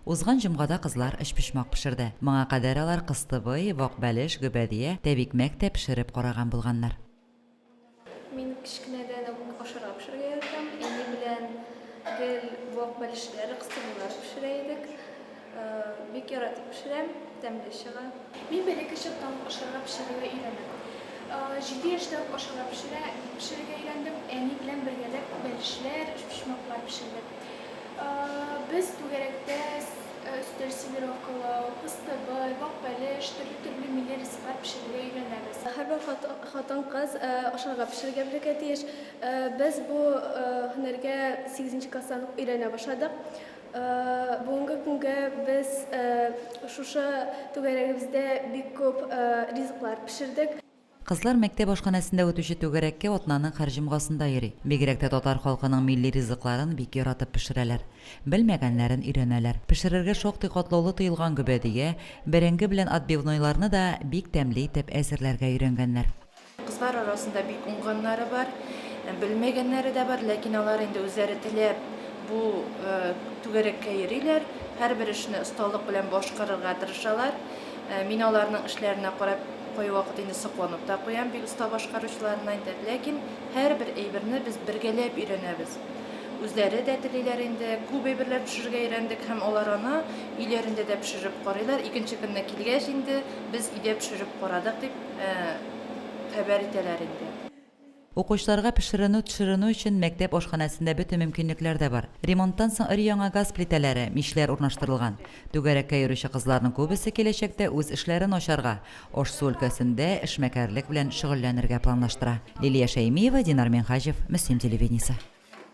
Узган җомгада кызлар өчпочмак пешерде. Моңа кадәр алар кыстыбый, вак бәлеш, гөбәдия, тәбикмәк тә пешереп караган булганнар. Мин кечкенәдән үк ашарга пешерергә яратам. Әни белән гел вак бәлешләр, кыстыбыйлар пешерә идек. Бик яратып пешерәм, тәмле чыга. Мин бәләкәй чактан ук ашарга пешерергә өйрәндем. Җиде яшьтә үк ашарга пешерә, пешерергә өйрәндем. Әни белән бергәләп бәлешләр, өчпочмаклар пешердек. Без түгәрәктә өстәл сервировкалау, кыстыбый, вак бәлеш, төрле-төрле милли ризыклар пешерергә өйрәнәбез. Һәрбер хатын-кыз ашарга пешерергә белергә тиеш. Без бу һөнәргә сигезенче класстан ук өйрәнә башладык. Бүгенге көнгә без шушы түгәрәгебездә бик күп ризыклар пешердек. Кызлар мәктәп ашханәсендә үтүче түгәрәккә атнаның һәр җомгасында йөри. Бигрәк тә татар халкының милли ризыкларын бик яратып пешерәләр. Белмәгәннәрен өйрәнәләр. Пешерергә шактый катлаулы тоелган гөбәдия, бәрәңге белән отбивнойларны да бик тәмле итеп әзерләргә өйрәнгәннәр. Кызлар арасында бик уңганнары бар, белмәгәннәре дә бар, ләкин алар инде үзләре теләп бу түгәрәккә йөриләр, һәрбер эшне осталык белән башкарырга тырышалар. Мин аларның эшләренә карап кайвакыт инде сокланып та куям, бик оста башкаручыларына инде. Ләкин һәрбер әйберне без бергәләп өйрәнәбез. Үзләре дә телиләр инде, күп әйберләр пешерергә өйрәндек һәм алар аны өйләрендә дә пешереп карыйлар. Икенче көнне килгәч инде, без өйдә пешереп карадык дип хәбәр итәләр инде. Укучыларга пешеренү-төшеренү өчен мәктәп ашханәсендә бөтен мөмкинлекләр дә бар. Ремонттан соң өр-яңа газ плитәләре, мичләр урнаштырылган. Түгәрәккә йөрүче кызларның күбесе киләчәктә үз эшләрен ачарга, аш-су өлкәсендә эшмәкәрлек белән шөгыльләнергә планлаштыра. Лилия Шәймиева, Динар Минһаҗев, Мөслим телевидениесе.